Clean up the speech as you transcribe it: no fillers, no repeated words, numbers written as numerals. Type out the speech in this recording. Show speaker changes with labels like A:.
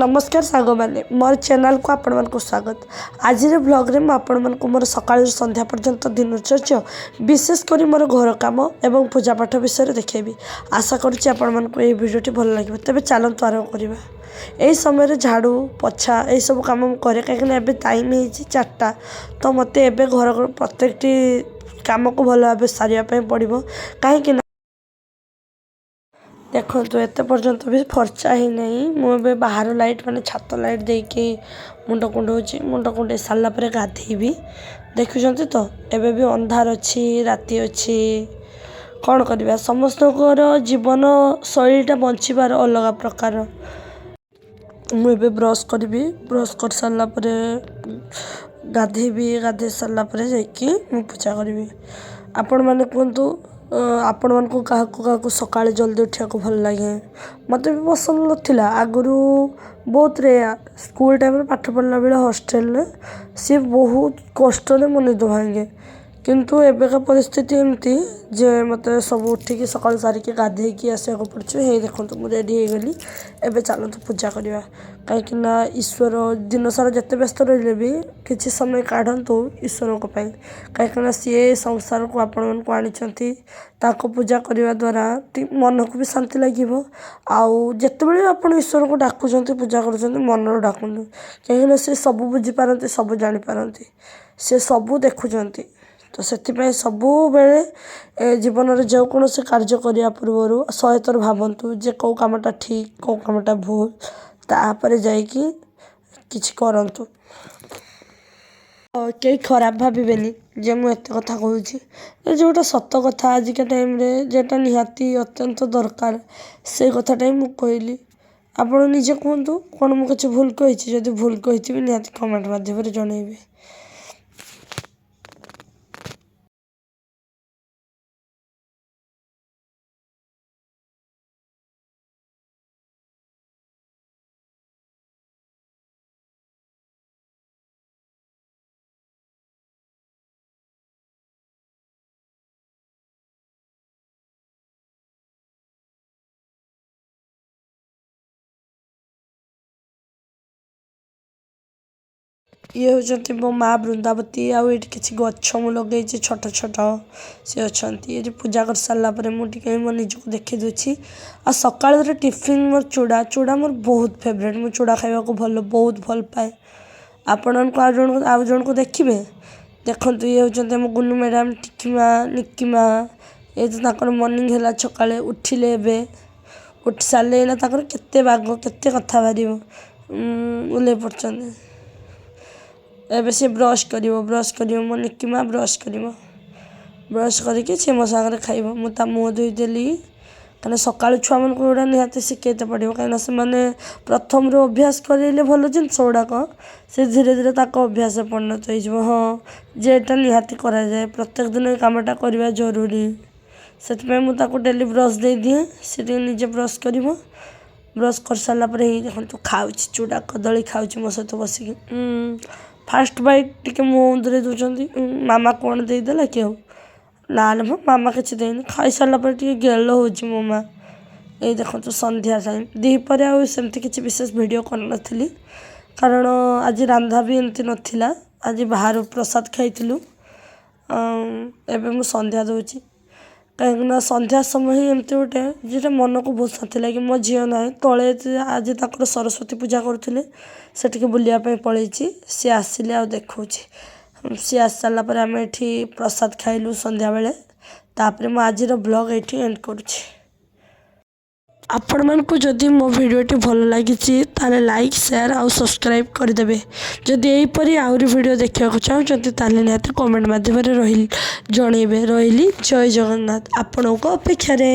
A: ନମସ୍କାର ସାଙ୍ଗମାନେ, ମୋର ଚ୍ୟାନେଲକୁ ଆପଣମାନଙ୍କୁ ସ୍ୱାଗତ। ଆଜିର ବ୍ଲଗ୍ରେ ମୁଁ ଆପଣମାନଙ୍କୁ ମୋର ସକାଳରୁ ସନ୍ଧ୍ୟା ପର୍ଯ୍ୟନ୍ତ ଦିନଚର୍ଯ୍ୟା, ବିଶେଷ କରି ମୋର ଘର କାମ ଏବଂ ପୂଜାପାଠ ବିଷୟରେ ଦେଖାଇବି। ଆଶା କରୁଛି ଆପଣମାନଙ୍କୁ ଏହି ଭିଡ଼ିଓଟି ଭଲ ଲାଗିବ। ତେବେ ଚାଲନ୍ତୁ ଆରମ୍ଭ କରିବା। ଏହି ସମୟରେ ଝାଡ଼ୁ ପୋଛା ଏହିସବୁ କାମ ମୁଁ କରେ, କାହିଁକିନା ଏବେ ଟାଇମ୍ ହେଇଛି 4ଟା। ତ ମୋତେ ଏବେ ଘର ପ୍ରତ୍ୟେକଟି କାମକୁ ଭଲ ଭାବେ ସାରିବା ପାଇଁ ପଡ଼ିବ, କାହିଁକି ନା ଦେଖନ୍ତୁ, ଏତେ ପର୍ଯ୍ୟନ୍ତ ବି ଫର୍ଚ୍ଚା ହେଇନାହିଁ। ମୁଁ ଏବେ ବାହାର ଲାଇଟ୍, ମାନେ ଛାତ ଲାଇଟ୍ ଦେଇକି ମୁଣ୍ଡ କୁଣ୍ଡଉଛି। ମୁଣ୍ଡ କୁଣ୍ଡେଇ ସାରିଲା ପରେ ଗାଧେଇବି। ଦେଖୁଛନ୍ତି ତ, ଏବେ ବି ଅନ୍ଧାର ଅଛି, ରାତି ଅଛି। କ'ଣ କରିବା, ସମସ୍ତଙ୍କର ଜୀବନ ଶୈଳୀଟା ବଞ୍ଚିବାର ଅଲଗା ପ୍ରକାର। ମୁଁ ଏବେ ବ୍ରସ୍ କରିବି। ବ୍ରସ୍ କରିସାରିଲା ପରେ ଗାଧେଇବି। ଗାଧେଇ ସାରିଲା ପରେ ଯାଇକି ମୁଁ ପୂଜା କରିବି। ଆପଣମାନେ କୁହନ୍ତୁ, ଆପଣମାନଙ୍କୁ କାହାକୁ କାହାକୁ ସକାଳେ ଜଲ୍ଦି ଉଠିବାକୁ ଭଲ ଲାଗେ? ମୋତେ ବି ପସନ୍ଦ ନଥିଲା ଆଗରୁ। ବହୁତ ରେୟାର, ସ୍କୁଲ ଟାଇମ୍ରେ ପାଠ ପଢ଼ିଲା ବେଳେ ହଷ୍ଟେଲରେ ସିଏ ବହୁତ କଷ୍ଟରେ ମୋ ନିଦ ଭାଙ୍ଗେ। କିନ୍ତୁ ଏବେକା ପରିସ୍ଥିତି ଏମିତି ଯେ ମୋତେ ସବୁ ଉଠିକି ସକାଳୁ ସାରିକି ଗାଧେଇକି ଆସିବାକୁ ପଡ଼ୁଛି। ହେଇ ଦେଖନ୍ତୁ, ମୁଁ ରେଡ଼ି ହେଇଗଲି। ଏବେ ଚାଲନ୍ତୁ ପୂଜା କରିବା, କାହିଁକିନା ଈଶ୍ୱର ଦିନସାରା ଯେତେ ବ୍ୟସ୍ତ ରହିଲେ ବି କିଛି ସମୟ କାଢ଼ନ୍ତୁ ଈଶ୍ୱରଙ୍କ ପାଇଁ, କାହିଁକିନା ସିଏ ସଂସାରକୁ ଆପଣମାନଙ୍କୁ ଆଣିଛନ୍ତି। ତାଙ୍କୁ ପୂଜା କରିବା ଦ୍ୱାରା ମନକୁ ବି ଶାନ୍ତି ଲାଗିବ। ଆଉ ଯେତେବେଳେ ବି ଆପଣ ଈଶ୍ୱରଙ୍କୁ ଡାକୁଛନ୍ତି, ପୂଜା କରୁଛନ୍ତି, ମନରୁ ଡାକନ୍ତୁ, କାହିଁକିନା ସେ ସବୁ ବୁଝିପାରନ୍ତି, ସବୁ ଜାଣିପାରନ୍ତି, ସେ ସବୁ ଦେଖୁଛନ୍ତି। ତ ସେଥିପାଇଁ ସବୁବେଳେ ଏ ଜୀବନରେ ଯେକୌଣସି କାର୍ଯ୍ୟ କରିବା ପୂର୍ବରୁ 100 ଥର ଭାବନ୍ତୁ ଯେ କେଉଁ କାମଟା ଠିକ୍, କେଉଁ କାମଟା ଭୁଲ, ତାପରେ ଯାଇକି କିଛି କରନ୍ତୁ। କେହି ଖରାପ ଭାବିବେନି ଯେ ମୁଁ ଏତେ କଥା କହୁଛି। ଯେଉଁଟା ସତ କଥା, ଆଜିକା ଟାଇମ୍ରେ ଯେଉଁଟା ନିହାତି ଅତ୍ୟନ୍ତ ଦରକାର, ସେଇ କଥାଟା ହିଁ ମୁଁ କହିଲି। ଆପଣ ନିଜେ କୁହନ୍ତୁ, କ'ଣ ମୁଁ କିଛି ଭୁଲ କହିଛି? ଯଦି ଭୁଲ କହିଥିବି, ନିହାତି କମେଣ୍ଟ ମାଧ୍ୟମରେ ଜଣାଇବେ। ଇଏ ହେଉଛନ୍ତି ମୋ ମା ବୃନ୍ଦାବତୀ। ଆଉ ଏଇଠି କିଛି ଗଛ ମୁଁ ଲଗେଇଛି ଛୋଟ ଛୋଟ, ସେ ଅଛନ୍ତି। ଏଠି ପୂଜା କରିସାରିଲା ପରେ ମୁଁ ଟିକେ ମୋ ନିଜକୁ ଦେଖି ଦେଉଛି। ଆଉ ସକାଳର ଟିଫିନ୍ ମୋର ଚୁଡ଼ା। ଚୁଡ଼ା ମୋର ବହୁତ ଫେବରେଟ୍। ମୁଁ ଚୁଡ଼ା ଖାଇବାକୁ ଭଲ ବହୁତ ଭଲ ପାଏ। ଆପଣଙ୍କୁ ଆଉ ଜଣଙ୍କୁ ଦେଖିବେ। ଦେଖନ୍ତୁ, ଇଏ ହେଉଛନ୍ତି ଆମ ଗୁନୁ ମ୍ୟାଡ଼ାମ୍, ଟିକିମା, ନିକିମା। ଏ ତ ତାଙ୍କର ମର୍ଣ୍ଣିଂ ହେଲା, ସକାଳେ ଉଠିଲେ। ଏବେ ଉଠି ସାରିଲେ ଏଇନା ତାଙ୍କର କେତେ ବାଗ, କେତେ କଥା ବାହାରିବ। ଓହ୍ଲେଇ ପଡ଼ୁଛନ୍ତି। ଏବେ ସେ ବ୍ରସ୍ କରିବ, ବ୍ରସ୍ କରିବ, ମୋ ନିକିମା ବ୍ରସ୍ କରିବ। ବ୍ରସ୍ କରିକି ସେ ମୋ ସାଙ୍ଗରେ ଖାଇବ। ମୁଁ ତା ମୁହଁ ଧୋଇଦେଲି, କାହିଁକିନା ସକାଳୁ ଛୁଆମାନଙ୍କୁ ଏଗୁଡ଼ା ନିହାତି ଶିଖେଇତେ ପଡ଼ିବ, କାହିଁକିନା ସେମାନେ ପ୍ରଥମରୁ ଅଭ୍ୟାସ କରେଇଲେ ଭଲ ଜିନିଷ ଗୁଡ଼ାକ, ସେ ଧୀରେ ଧୀରେ ତାଙ୍କ ଅଭ୍ୟାସ ପରିଣତ ହେଇଯିବ। ହଁ, ଯେ ଏଇଟା ନିହାତି କରାଯାଏ, ପ୍ରତ୍ୟେକ ଦିନ ଏ କାମଟା କରିବା ଜରୁରୀ। ସେଥିପାଇଁ ମୁଁ ତାକୁ ଡେଲି ବ୍ରସ୍ ଦେଇଦିଏ। ସେ ଟିକେ ନିଜେ ବ୍ରସ୍ କରିବ। ବ୍ରସ୍ କରିସାରିଲା ପରେ ଏଇ ଦେଖନ୍ତୁ, ଖାଉଛି, ଚୁଡ଼ା କଦଳୀ ଖାଉଛି ମୋ ସହିତ ବସିକି। ଫାଷ୍ଟ ବାଇଟ୍ ଟିକେ ମୁହଁ ଉନ୍ଦୁରେଇ ଦେଉଛନ୍ତି। ମାମା କ'ଣ ଦେଇଦେଲା କି? ଆଉ ନା ଲୋ, ମାମା କିଛି ଦେଇନି। ଖାଇସାରିଲା ପରେ ଟିକେ ଗେଲ ହେଉଛି ମୋ ମା। ଏଇ ଦେଖନ୍ତୁ, ସନ୍ଧ୍ୟା ଟାଇମ୍, ଦ୍ୱିପହରେ ଆଉ ସେମିତି କିଛି ବିଶେଷ ଭିଡ଼ିଓ କରିନଥିଲି, କାରଣ ଆଜି ରାନ୍ଧା ବି ଏମିତି ନଥିଲା। ଆଜି ବାହାରୁ ପ୍ରସାଦ ଖାଇଥିଲୁ। ଏବେ ମୁଁ ସନ୍ଧ୍ୟା ଦେଉଛି, କାହିଁକିନା ସନ୍ଧ୍ୟା ସମୟ ହିଁ ଏମିତି ଗୋଟେ ଯେଉଁଟା ମନକୁ ବହୁତ ଶାନ୍ତି ଲାଗେ। ମୋ ଝିଅ ନାହିଁ ତଳେ, ଆଜି ତାଙ୍କର ସରସ୍ୱତୀ ପୂଜା କରୁଥିଲେ, ସେ ଟିକେ ବୁଲିବା ପାଇଁ ପଳେଇଛି। ସିଏ ଆସିଲେ ଆଉ ଦେଖାଉଛି। ସିଏ ଆସି ସାରିଲା ପରେ ଆମେ ଏଠି ପ୍ରସାଦ ଖାଇଲୁ ସନ୍ଧ୍ୟାବେଳେ। ତାପରେ ମୁଁ ଆଜିର ବ୍ଲଗ୍ ଏଇଠି ଏଣ୍ଡ କରୁଛି। ଆପଣମାନଙ୍କୁ ଯଦି ମୋ ଭିଡ଼ିଓଟି ଭଲ ଲାଗିଛି, ତାହେଲେ ଲାଇକ୍, ସେୟାର ଆଉ ସବସ୍କ୍ରାଇବ୍ କରିଦେବେ। ଯଦି ଏହିପରି ଆହୁରି ଭିଡ଼ିଓ ଦେଖିବାକୁ ଚାହୁଁଛନ୍ତି, ତାହେଲେ ନିହାତି କମେଣ୍ଟ ମାଧ୍ୟମରେ ରହିଲି ଜଣେଇବେ। ରହିଲି, ଜୟ ଜଗନ୍ନାଥ, ଆପଣଙ୍କ ଅପେକ୍ଷାରେ।